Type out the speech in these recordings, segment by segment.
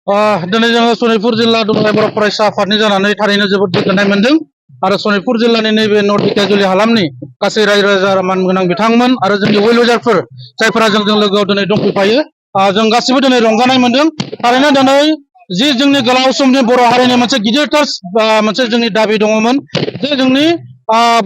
दिनै जोङो सनितपुर जिल्ला दुलाराय बर' फरायसा आफादनि जानानै थारैनो जोबोद गोजोननाय मोनदों आरो सनितपुर जिल्लानि नैबे नर्थ धिखियाजुलि हालामनि गासै रायजो राजा मानगोनां बिथांमोन आरो जोंनि वेल विजारफोर जायफोरा जोंजों लोगोआव दिनै दंफायो जों गासिबो दिनै रंजानाय मोनदों थारैनो दिनै जि जोंनि गोलाव समनि बर' हारिनि मोनसे गिदिरथार मोनसे जोंनि दाबि दङमोन जे जोंनि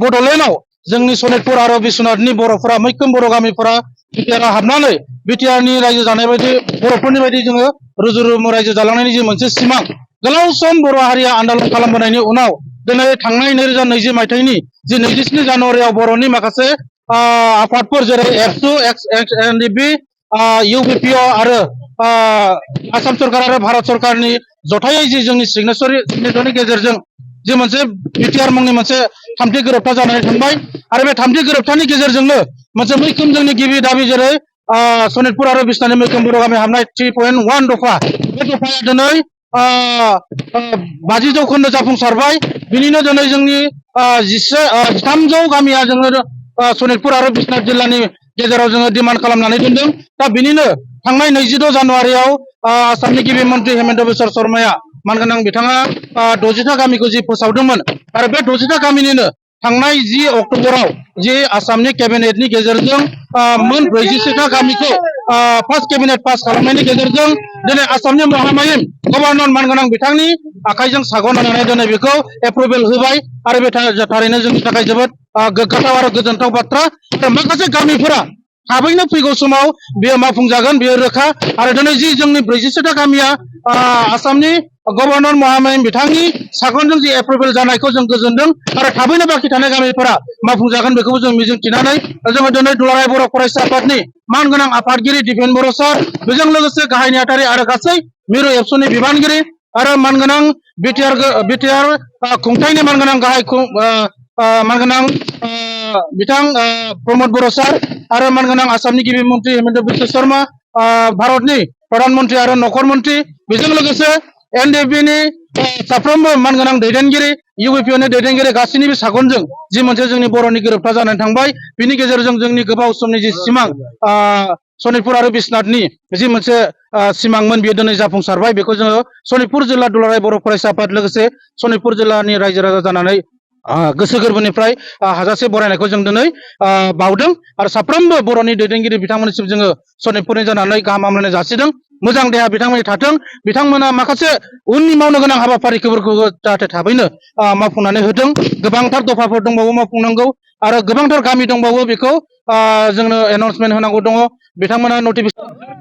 बड'लेण्डआव जोंनि सनितपुर आरो बिश्वनाथनि बर'फोरा मैखोम बर' गामिफोरा बिटिआरआव हाबनानै बिटिआरनि रायजो जानाय बायदि बर'फोरनि बायदि जोङो रुजु रुमु रायजो जालांनायनि जि मोनसे सिमां गोलाव सम बर' हारिया आन्दालन खालामबोनायनि उनाव दिनै थांनाय 2020 मायथाइनि जि 27 जानुवारियाव बर'नि माखासे आफादफोर जेरै एबसु एक्सएनडिपि इउबिपिअ आरो आसाम सरकार आरो भारत सरकारनि जथायै जि जोंनि सिगनेचरनि गेजेरजों जि मोनसे बिटिआर मुंनि मोनसे थामथि गोरोबथा जानानै थांबाय आरो बे थामथि गोरोबथानि गेजेरजोंनो मोनसे मैखोम जोंनि गिबि दाबि जेरै सनितपुर आरो बिश्वनाथनि मैखोम बर' गामि हाबनाय 3.1 दफा बे दफाया दिनै 50 जौखोन्दो जाफुंसारबाय बिनिनो दिनै जोंनि 1300 गामिया जोङो सनितपुर आरो बिश्वनाथ जिल्लानि गेजेराव जोङो डिमान्ड खालामनानै दोनदों दा बिनिनो थांनाय 26 जानुवारियाव आसामनि गिबि मन्त्रि हेमन्त बिश्व शर्माया मानगोनां बिथाङा 60टा गामिखौ जि फोसावदोंमोन आरो बे 60टा गामिनिनो थांनाय 10 अक्ट'बराव जि आसामनि केबिनेटनि गेजेरजों मोन 46टा गामिखौ फार्स्ट केबिनेट पास खालामनायनि गेजेरजों दिनै आसामनि महामहिम गभर्नर मानगोनां बिथांनि आखाइजों सागन होनानै दिनै बेखौ एप्रुभेल होबाय आरो बे थारैनो जोंनि थाखाय जोबोद गोग्गाथाव आरो गोजोनथाव बाथ्रा आरो माखासे गामिफोरा थाबैनो फैगौ समाव बेयो मावफुंजागोन बेयो रोखा आरो दिनै जि जोंनि 46टा गामिया आसामनि गभर्नर महामहिम बिथांनि सागनजों जि एप्रुभेल जानायखौ जों गोजोनदों आरो थाबैनो बाखि थानाय गामिफोरा मावफुंजागोन बेखौबो जों मिजिंथिनानै जोङो दिनै दुलाराय बर' फरायसा आफादनि मानगोनां आफादगिरि दिपेन बर' सार बेजों लोगोसे गाहाय नेहाथारि आरो गासै मिरु एबसुनि बिबानगिरि आरो मानगोनां बिटिआर खुंथायनि मानगोनां गाहाय मानगोनां बिथां प्रमद बर' सार आरो मानगोनां आसामनि गिबि मन्त्रि हेमन्त बिश्व शर्मा भारतनि प्रधान मन्त्रि आरो नखर मन्त्रि बेजों लोगोसे एनडिएफबिनि साफ्रोमबो मानगोनां दैदेनगिरि इउबिपिनि दैदेनगिरि गासैनिबो सागनजों जि मोनसे जोंनि बर'नि गोरोबथा जानानै थांबाय बिनि गेजेरजों जोंनि गोबाव समनि जि सिमां सनितपुर आरो बिश्वनाथनि जि मोनसे सिमांमोन बियो दिनै जाफुंसारबाय बेखौ जोङो सनितपुर जिल्ला दुलाराय बर' फरायसा आफाद लोगोसे सनितपुर जिल्लानि रायजो राजा जानानै गोसो गोरबोनिफ्राय हाजासे बरायनायखौ जों दिनै बावदों आरो साफ्रोमबो बर'नि दैदेनगिरि बिथांमोननिसिम जोङो सनितपुरनि जानानै गाहाम हामलायनाय जासिदों मोजां देहा बिथांमोननि थाथों बिथांमोना माखासे उननि मावनो गोनां हाबाफारिफोरखौ जाहाथे थाबैनो मावफुंनानै होथों गोबांथार दफाफोर दंबावो मावफुंनांगौ आरो गोबांथार गामि दंबावो बेखौ जोंनो एनाउन्समेन्ट होनांगौ दङ बिथांमोना नटिफिकेसन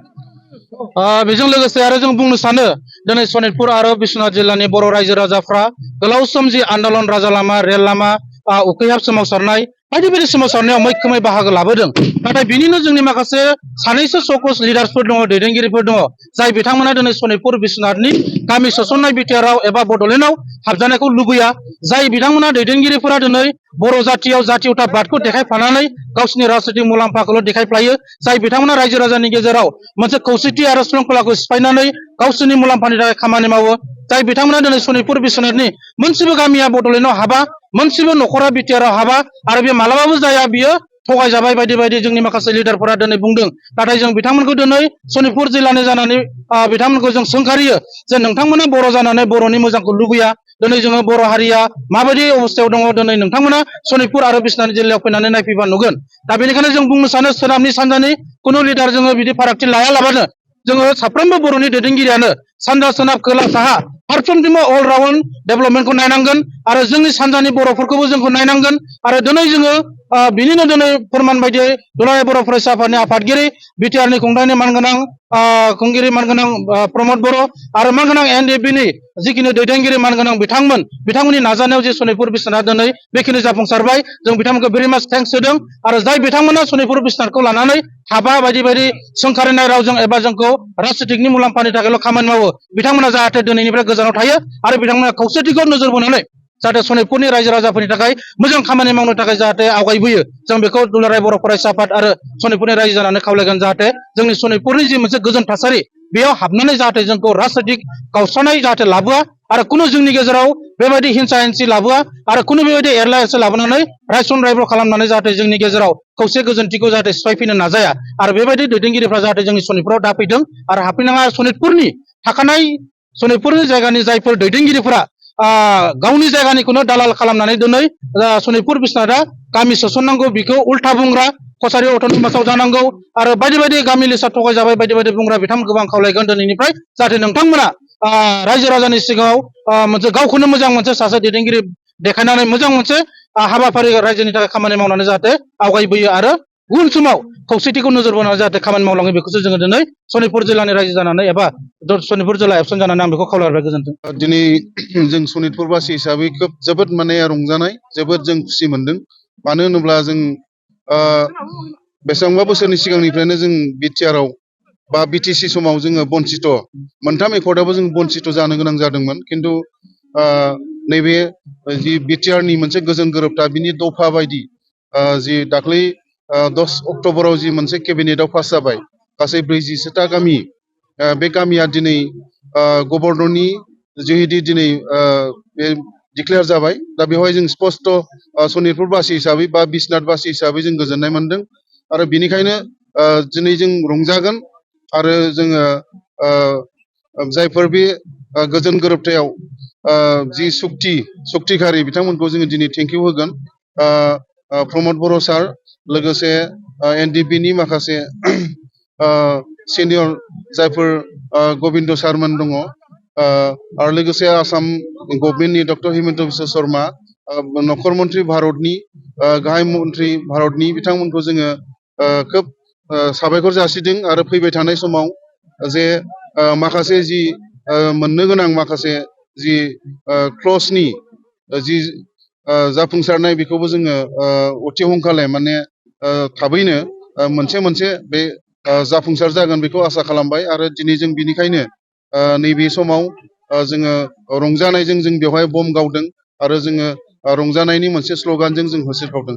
बेजों लोगोसे आरो जों बुंनो सानो दिनै सनितपुर आरो बिश्वनाथ जिल्लानि बर' रायजो राजाफ्रा गोलाव सम जि आन्दलन राजा लामा रेल लामा उखैहाब सोमावसारनाय बायदि बायदि सोमावसारनायाव मैखोमै बाहागो लाबोदों नाथाय बिनिनो जोंनि माखासे सानैसो सकस लिडार्सफोर दङ दैदेनगिरिफोर दङ जाय बिथांमोना दिनै सनितपुर बिश्वनाथनि गामि सोसननाय बिटिआरआव एबा बड'लेण्डआव हाबजानायखौ लुबैया जाय बिथांमोना दैदेनगिरिफोरा दिनै बर' जाथियाव जातीयता बादखौ देखायफ्लानानै गावसिनि राजनीतिक मुलाम्फाखौल' देखायफ्लायो जाय बिथांमोना रायजो राजानि गेजेराव मोनसे खौसेथि आरो श्रृंखलाखौ सिफायनानै गावसोरनि मुलाम्फानि थाखाय खामानि मावो जाय बिथांमोना दिनै सनितपुर बिश्वनाथनि मोनसेबो गामिया बड'लेण्डआव हाबा मोनसेबो न'खरा बिटिआरआव हाबा आरो बे मालाबाबो जाया बियो थगायजाबाय बायदि बायदि जोंनि माखासे लिडारफोरा दिनै बुंदों नाथाय जों बिथांमोनखौ दिनै सनितपुर जिल्लानि जानानै बिथांमोनखौ जों सोंखारियो जे नोंथांमोना बर' जानानै बर'नि मोजांखौ लुबैया दिनै जोङो बर' हारिया माबायदि अबस्थायाव दङ दिनै नोंथांमोना सनितपुर आरो बिश्वनाथ जिल्लायाव फैनानै नायफैबा नुगोन दा बेनिखायनो जों बुंनो सानो सोनाबनि सानजानि खुनु लिडार जोङो बिदि फारागथि लायालाबानो जोङो साफ्रोमबो बर'नि दैदेनगिरियानो सानजा सोनाब खोला साहा फारफ्रोमथिंबो अल राउन्ड डेभेलपमेन्टखौ नायनांगोन आरो जोंनि सानजानि बर'फोरखौबो जोंखौ नायनांगोन आरो दिनै जोङो बिनिनो दिनै फोरमान बायदियै दुलाराय बर' फरायसा आफादनि आफादगिरि बिटिआरनि खुंथायनि मानगोनां खुंगिरि मानगोनां प्रमद बर' आरो मानगोनां एनडिएफबिनि जिखिनि दैदेनगिरि मानगोनां बिथांमोननि नाजानायाव जे सनितपुर बिश्वनाथ दिनै बेखिनि जाफुंसारबाय जों बिथांमोनखौ भेरि माच थेंक्स होदों आरो जाय बिथांमोना सनितपुर बिश्वनाथखौ लानानै हाबा बायदि बायदि सोंखारिनाय रावजों एबा जोंखौ राजनीतिकनि मुलाम्फानि थाखायल' खामानि मावो बिथांमोना जाहाथे दिनैनिफ्राय गोजानाव थायो आरो बिथांमोना खौसेथिखौ नोजोर बोनानै जाहाथे सनितपुरनि रायजो राजाफोरनि थाखाय मोजां खामानि मावनो थाखाय जाहाथे आवगायबोयो जों बेखौ दुलाराय बर' फरायसा आफाद आरो सनितपुरनि रायजो जानानै खावलायगोन जाहाथे जोंनि सनितपुरनि जि मोनसे गोजोन थासारि बेयाव हाबनानै जाहाथे जोंखौ राजनीतिक गावस्रानाय जाहाथे लाबोआ आरो खुनु जोंनि गेजेराव बेबायदि हिंसा हिंसि लाबोआ आरो खुनु बेबायदि एरला एरसि लाबोनानै रायसन रायब्र खालामनानै जाहाथे जोंनि गेजेराव खौसे गोजोनथिखौ जाहाथे सिफायफैनो नाजाया आरो बेबायदि दैदेनगिरिफ्रा जाहाथे जोंनि सनितपुराव दाफैदों आरो हाबफैनाङा सनितपुरनि थाखानाय सनितपुर जायगानि जायफोर दैदेनगिरिफोरा गावनि जायगानिखौनो दालाल खालामनानै दिनै सनितपुर बिश्वनाथआ गामि सोसननांगौ बेखौ उल्था बुंग्रा कसारि अट'नमासाव जानांगौ आरो बायदि बायदि गामि लिसा थगायजाबाय बायदि बायदि बुंग्रा बिथांमोन गोबां खावलायगोन दिनैनिफ्राय जाहाथे नोंथांमोना रायजो राजानि सिगाङाव मोनसे गावखौनो मोजां मोनसे सासे दैदेनगिरि देखायनानै मोजां मोनसे हाबाफारि रायजोनि थाखाय खामानि मावनानै जाहाथे आवगायबोयो आरो उन समाव खौसेथिखौ नोजोर बोनानै जाहाथे खामानि मावलाङो बेखौसो जोङो दिनै सनितपुर जिल्लानि रायजो जानानै एबा सनितपुर जिल्ला एबसुन जानानै आं बेखौ खावलायहरबाय गोजोन्थों। दिनै जों सनितपुरबासि हिसाबै खोब जोबोद माने रंजानाय जोबोद जों खुसि मोनदों मानो होनोब्ला जों बेसेबांबा बोसोरनि सिगांनिफ्रायनो जों बिटिआरआव बा बिटिसि समाव जोङो बन्सित मोनथाम एकर्डआवबो जों बन्सित जानो गोनां जादोंमोन खिन्थु नैबे जि बिटिआरनि मोनसे गोजोन गोरोबथा बिनि दफा बायदि जि दाख्लै 10 अक्ट'बराव जि मोनसे केबिनेटआव पास जाबाय गासै 40टा गामि बे गामिया दिनै गभर्नरनि जिहेदि दिनै बे डिक्लेयार जाबाय दा बेवहाय जों स्पस्ट सनितपुरबासि हिसाबै बा बिश्वनाथबासि हिसाबै जों गोजोननाय मोनदों आरो बिनिखायनो दिनै जों रंजागोन आरो जोङो जायफोर बे गोजोन गोरोबथायाव जि सक्तिखारि बिथांमोनखौ जोङो दिनै थेंकिउ होगोन प्रमद बर' सार लोगोसे एनडिपिनि माखासे सिनियर जायफोर गबिन्द सारमोन दङ आरो लोगोसे आसाम गभर्नमेन्टनि डक्टर हिमन्त बिश्व शर्मा नखर मन्त्रि भारतनि गाहाय मन्त्रि भारतनि बिथांमोनखौ जोङो खोब साबायखर जासिदों आरो फैबाय थानाय समाव जे माखासे जि मोननो गोनां माखासे जि क्लजनि जि जाफुंसारनाय बेखौबो जोङो अति हंखाले माने थाबैनो मोनसे बे जाफुंसार जागोन बेखौ आसा खालामबाय आरो दिनै जों बिनिखायनो नैबे समाव जोङो रंजानायजों जों बेवहाय बम गावदों आरो जोङो रंजानायनि मोनसे स्ल'गानजों जों होसिरखावदों।